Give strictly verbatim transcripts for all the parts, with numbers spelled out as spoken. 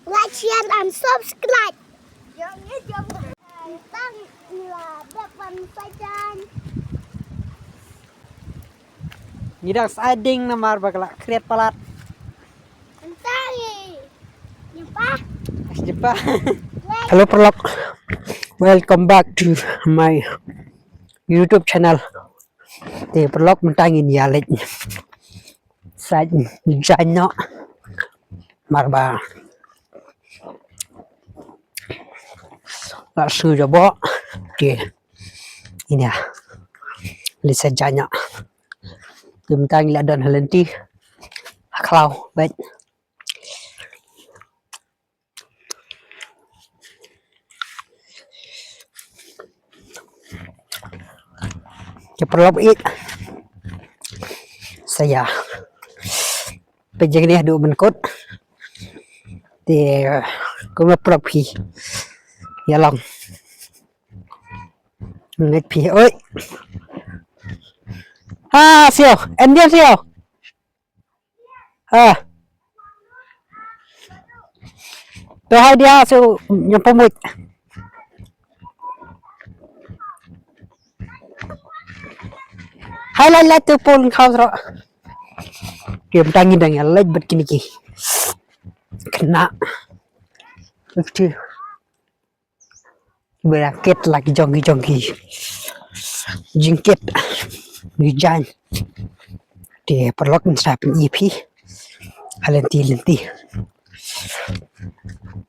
Like, share and subscribe. Tang ila depan sajan. Ngi dang sa ding namar ba ka la kriat palat. Entai. Jumpa. Jumpa. Hello paralok. Welcome back to my YouTube channel. Te paralok mynta ngin ïa leit sa jan noh. Namar ba la shu jaboh. Te ngin ïa leit sa jan noh. Te mynta ngi la don ha lynti. Ha khlaw bad Te paralok ïeit. Sa ïa peit jingeh haduh ban kut. Te kumno paralok phi ïa long. Ngeit phi oi. Ha sio, Indian sio. Ah. To hai dia su nyampu muit. Hai lai lai tu pun kau sro. Dia bertangi dengan lai bet kini ki. Kena. Betul. Ba la kit la ki jong ki jong ki. Jingkit. Ngi jan. Te paralok ngin sa pyn-i phi ha lynti lynti.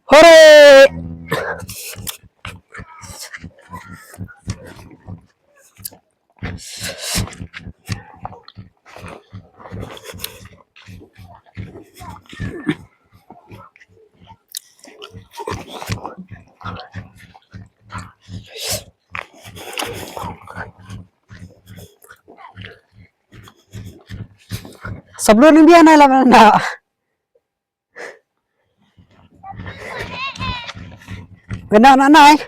Hore! Sablon biang na la na. Kena nak naik.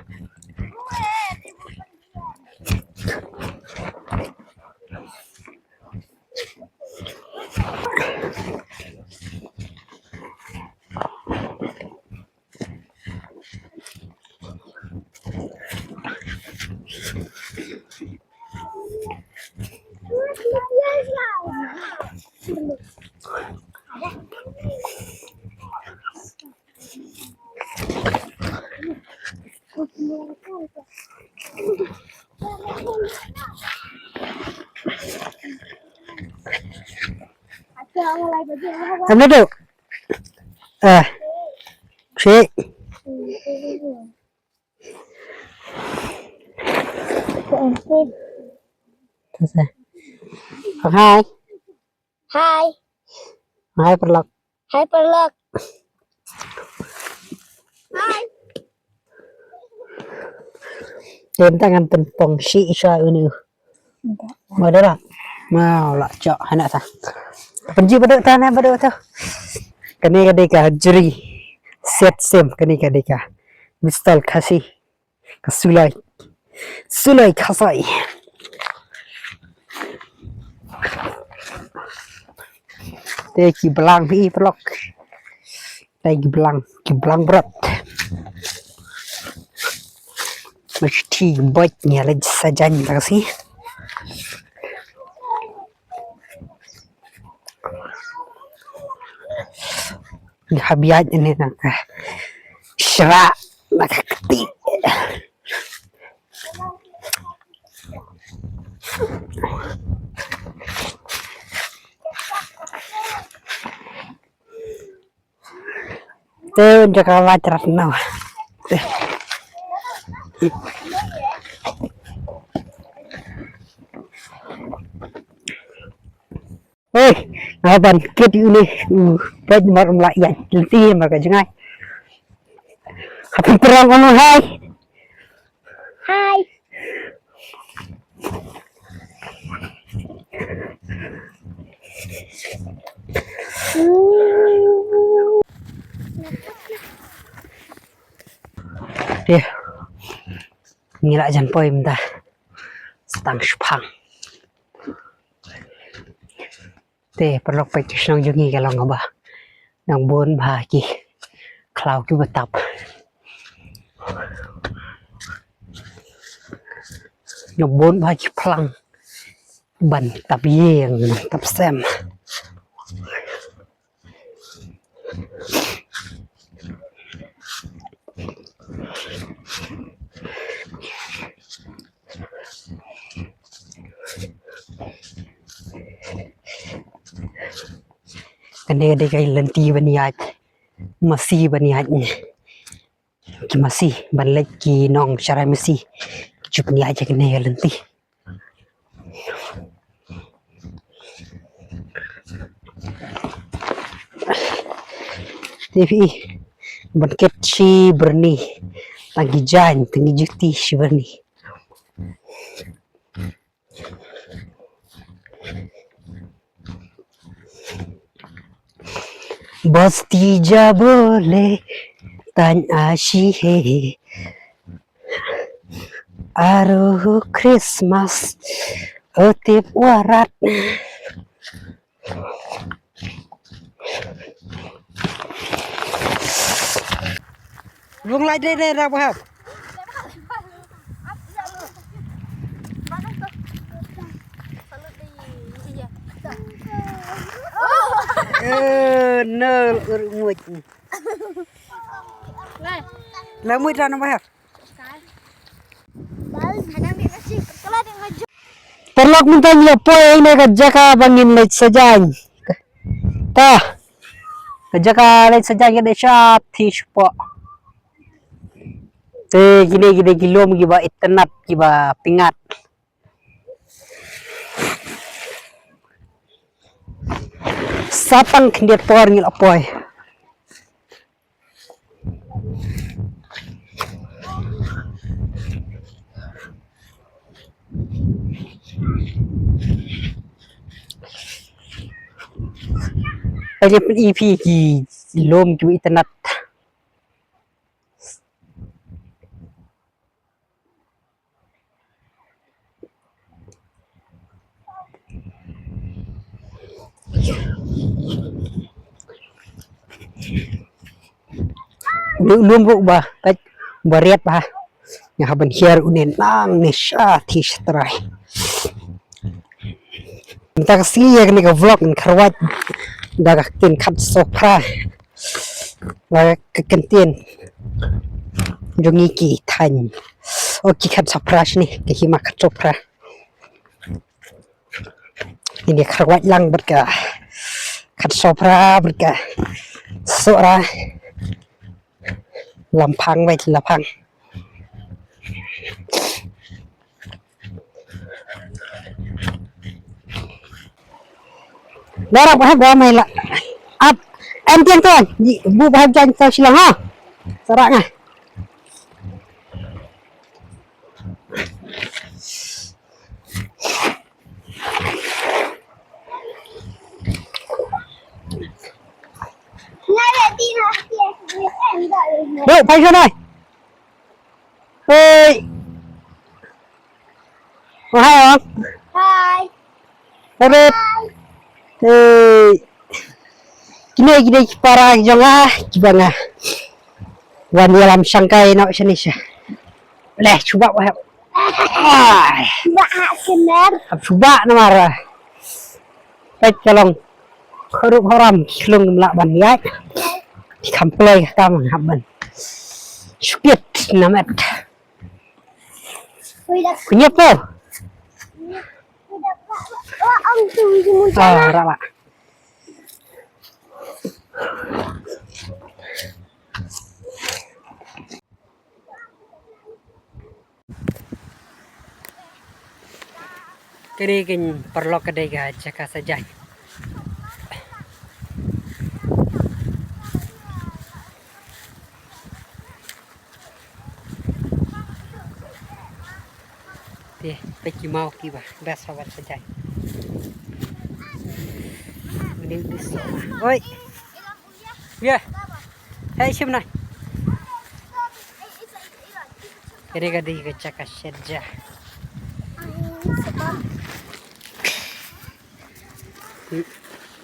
Ano tu? Eh. Cik. Hai. Hai. Hai paralok. Hai paralok. Hai. Em tangan tenpong si isa unu. Madara. Mau la chok hana ta. Penji baduk ta na baduk ta. Kane ka dei ka jri. Set sem kane ka dei ka. Pistol Khasi. Ka sulai. Sulai Khasi. Te ki blang hi paralok. Te ki blang, ki blang brat. Mesti buat ni lagi sajan lagi sih. Ni habiat ini nak serak nak keti. Te jaka la chrat na. Oi, ngaban kit yu ni. Pet mar mla ya. Lenti mar ka jngai. Happy perang ono hai. Hai. Te ngi la jan poi mynta. Stang shpang. Te paralok peit ki shnong jong ngi ka long kaba nang bun bha ki Phlaw ki ba tap. Nga bun ba ki phlang ban tap ïing, ban tap sem. Kane ka dei ka lynti ban ïaid, masi ban ïaid. Ki masi ban leit ki nong sharai masi. Ju pynïaid ïa kane ka lynti. Te phi i, ban ket shi byrni. Tang ki jaiñ, tang ki juti shi byrni. बस्ती jabole tang ashi he. Aru Christmas otip warat. Lung lai dei dei rak bahap. Eh, no, urmut. Lai. Lamut ran bahap. Paralok mynta ngi la poi ïa kane ka jaka ba ngin leit sa jaiñ. Ta. Ka jaka leit sa jaiñ ka dei sha thiah shapoh. Te kine kine ki lum kiba itynnat kiba pyngngad. Sa tang khyndiat por ngi la poi. Pynïap ïa phi ki lum kiba itynnat. Lum ruh ba, kat ba riat ba. Nga hap ban hiar une nang ne sha thiah sha trai. Mynta ka sngi ïa kane ka vlog ngan kharwait da ka ktien khatsaw phra. Ba ka ktien jong ngi ki thaiñ. O ki khatsaw phra shane, ka hima khatsaw phra. Ngin ïa kharwait lang bad ka khatsaw phra bad ka sohra. Lamphang wei lamphang. Darap hap da mai la. Ap. Em tiang tuan. Di bu bahap jan tau silang ha. Sarak ngah. Duk, phai shano. Hei. Oh, hai, Ong. Hai. Hai, Beb. Hei. Kine, kine ki para jong nga, kiba nga wan ïalam shangkai noh shane sha. Leh, shu bah, bah. Ai. Bah, kener. Hap shu bah namar. Peit ka long. Khurup khuram, ki khlung kim lah ban ïaid. Ki kham plei ka kam hap ban. Shu kit namet. Kunyap ko. Ah, rala. Kane keiñ paralok ka dei ka jaka sa jaiñ. Te, peit ki maw kiba best ha ban sa jaiñ. Oi. Ye. Hei, shim na. Kane ka dei ka jaka shet ja.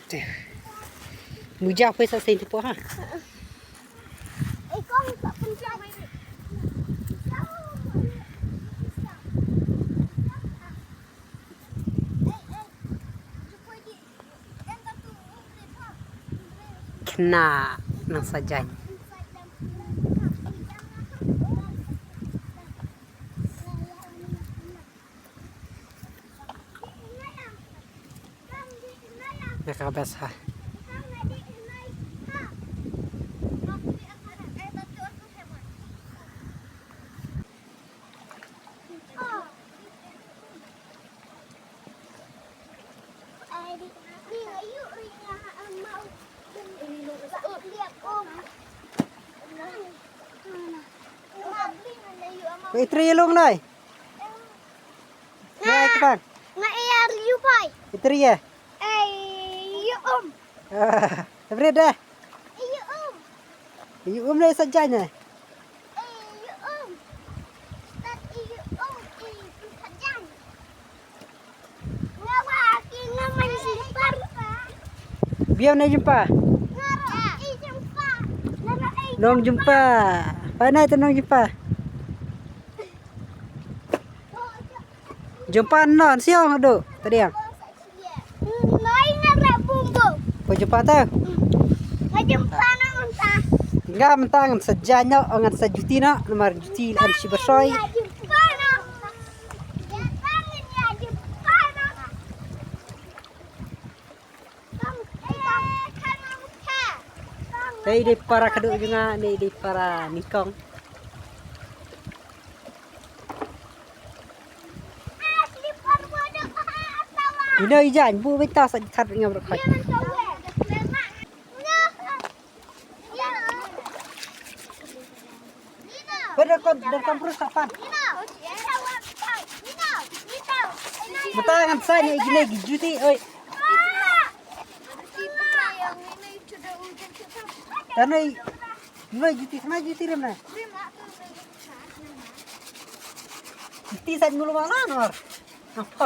Te. Muja poi sa seiñ te po ha. Na, nang sa jaiñ. Naka basa. Ko itri long nai. Nai ka bang. Nga er yu pai. Itri ya. Ei yu um. Every day. Ei yu um. Yu um nai sa jaiñ nai. Ei yu um. Start ei yu um. Ei yu sa jaiñ. Biang na jumpa. Nong jumpa. Pai na tu nong jumpa. Jumpa non siang tu tadi yang. Ko jumpa tu. Nga mynta ngan sa jaiñ noh, ngan sa juti noh, namar juti la shi bashoi. Dei dei para khadduh jong nga, dei dei para nyngkong. Ino i jaiñ, bu beta sa khat nga berkhot. Ber kon, ber kon terus kapan? Beta ngan sa ni gini juti, oi. Tanoi, noi juti, sana juti rem na. Juti sa ngulu mala nor. Apa?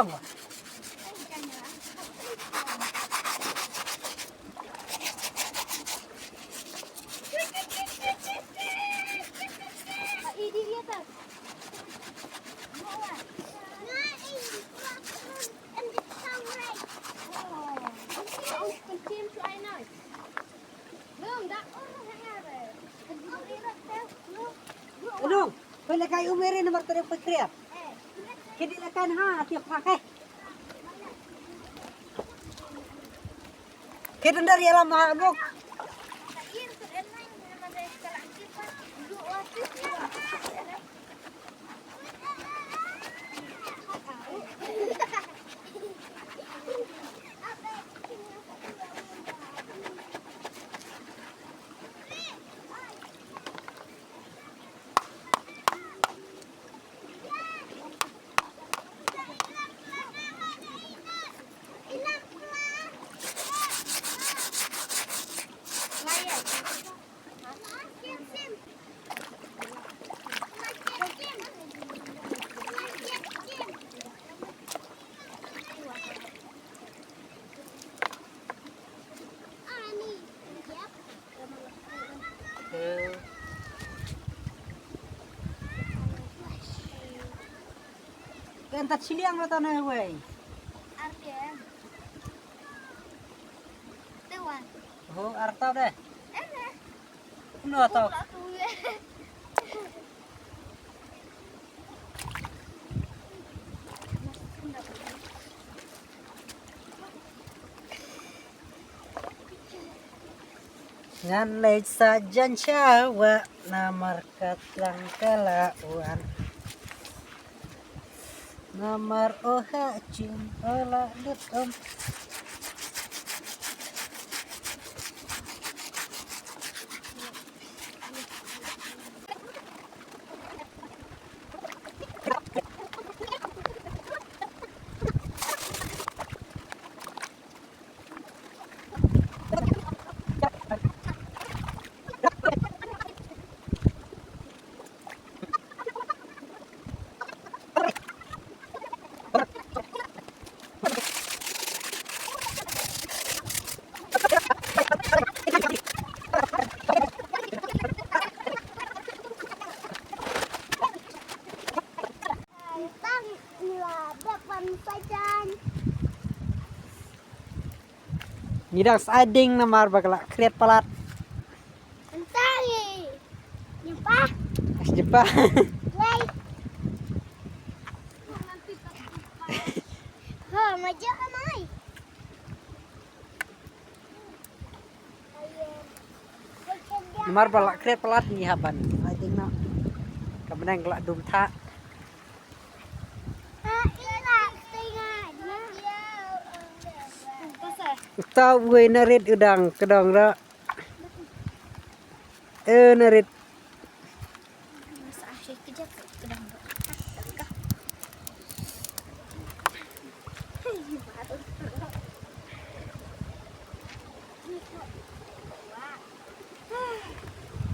Ano? Pwede kayo meron na martiri pagkriya. Kini la kan ha, ati pa kay. Kidon dari alam ha, ano? Kan ta chiliang mata na wei. Artian. Tewan. Oh, arta deh. Eh, eh. Uno to. Ngan leit sa jan shawa namar ka tlang ka la wan. Namar o ha chim o la lut om. Ngi dang sa ai ding namar ba ka la kriat palat. Jepang. Wei. Ha, maja amai. Namar ba la kret palat ngi haban. I think no. Ka bneng ka la dum tha. Uta uwe na rit udang kedong ra. Eh, na rit.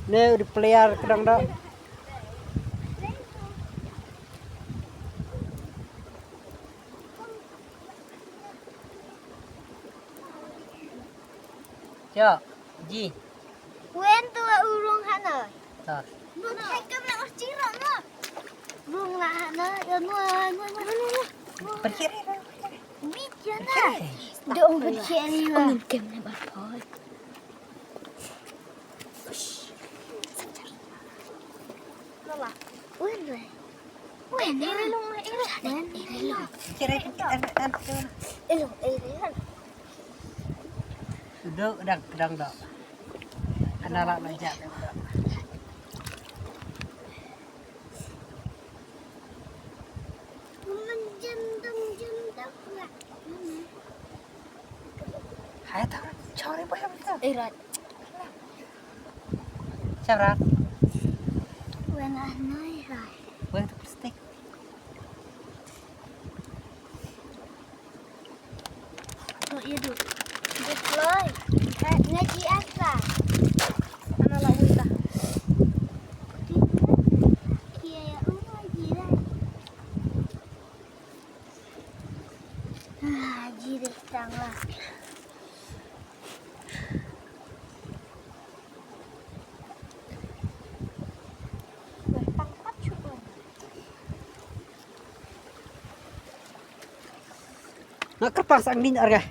Ne, udah player kedong dah. Cho, ji. Wen tu urung hana. Ta. Bun hai kam na chira na. Bun la hana, ya no, no, no, no. Pergi. Bit ya na. Dong pergi ni ma. Angin kem na barpoi. Lola. Wen, wen. Wen, wen. Wen, wen. Kira kita an an tu. Elo, elo. Duduk dang dang dok. Ana la la jak dok. Menjendong-jendong lah. Hai tau, chori boleh betul. Irat. Chara. Wen anai hai. Wen tu plastik. Tu ya tu. Deploy. Eh, ngaji apa? Ana la ulta. Iya ya, ngaji lah. Ah, jirih tang lah. Nga kerpang sang din arga.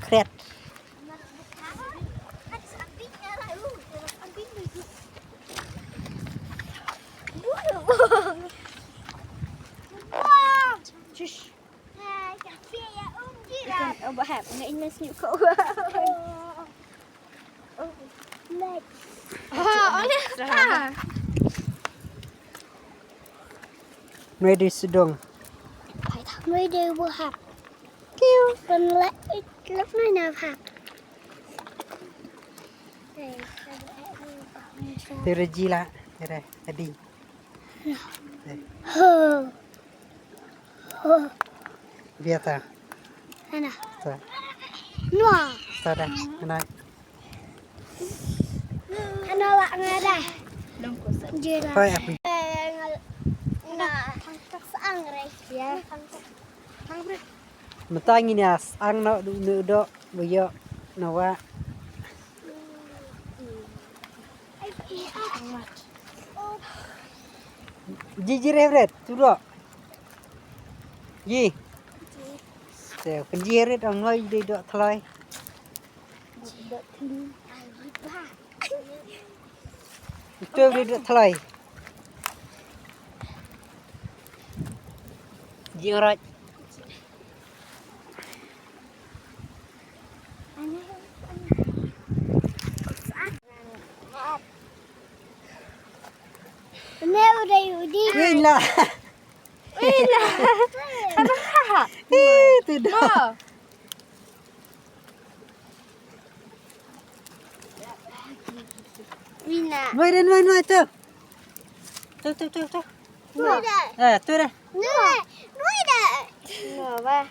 Kret. Shush. Ikan, oh, bahap. Nga in mas nyuk ko. Oh, nice. Ah, oleh. Ah. Noi dei sdong. Noi dei bahap. Kiu. Kan la ik lak noi na bahap. Tere jila, tere adi. Ho. Ho. Biata. Ana. Ta. Nua. Ta da. Ana. Ana la ngada. Jira. Hai, aku. Eh, ngal-, na. Tang tak sang re. Ya. Tang tak. Tang bre. Mynta ngin ïa sang noh, du, du, du, buyo, nawa. Ji, ji, re, re, tu, do. Ji. Te, kan ji, re, dang noi, de, do, thlai. Itu dia duk thlai. Jingrat. Ini udah, udah. Wih lah. Wih lah. Apa? Ih, tidak. Oh. Wina. Noi deh, noi, noi, tu. Tu, tu, tu, tu. Noi deh. Eh, tu deh. Noi, noi deh. Noi, bah.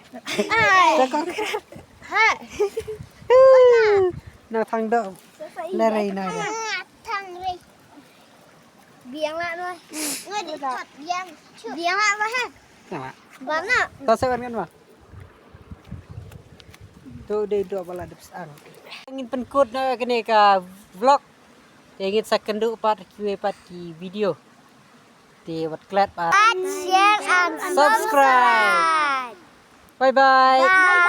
Ai. Tu kong. Ha. Nang thang dok. Lari noi deh. Thang deh. Biang lah, noi. Noi deh, thot biang. Biang lah, bah, ha. Biang lah. Bana. Kau sewan kan, bah? Tu dei doh ba la dep sang. Ngin pynkut na kane ka vlog. Te ngin sa kynduh pat kiwei pat ki video. Te wat klet pat. Like, share and subscribe. Bye bye. Bye.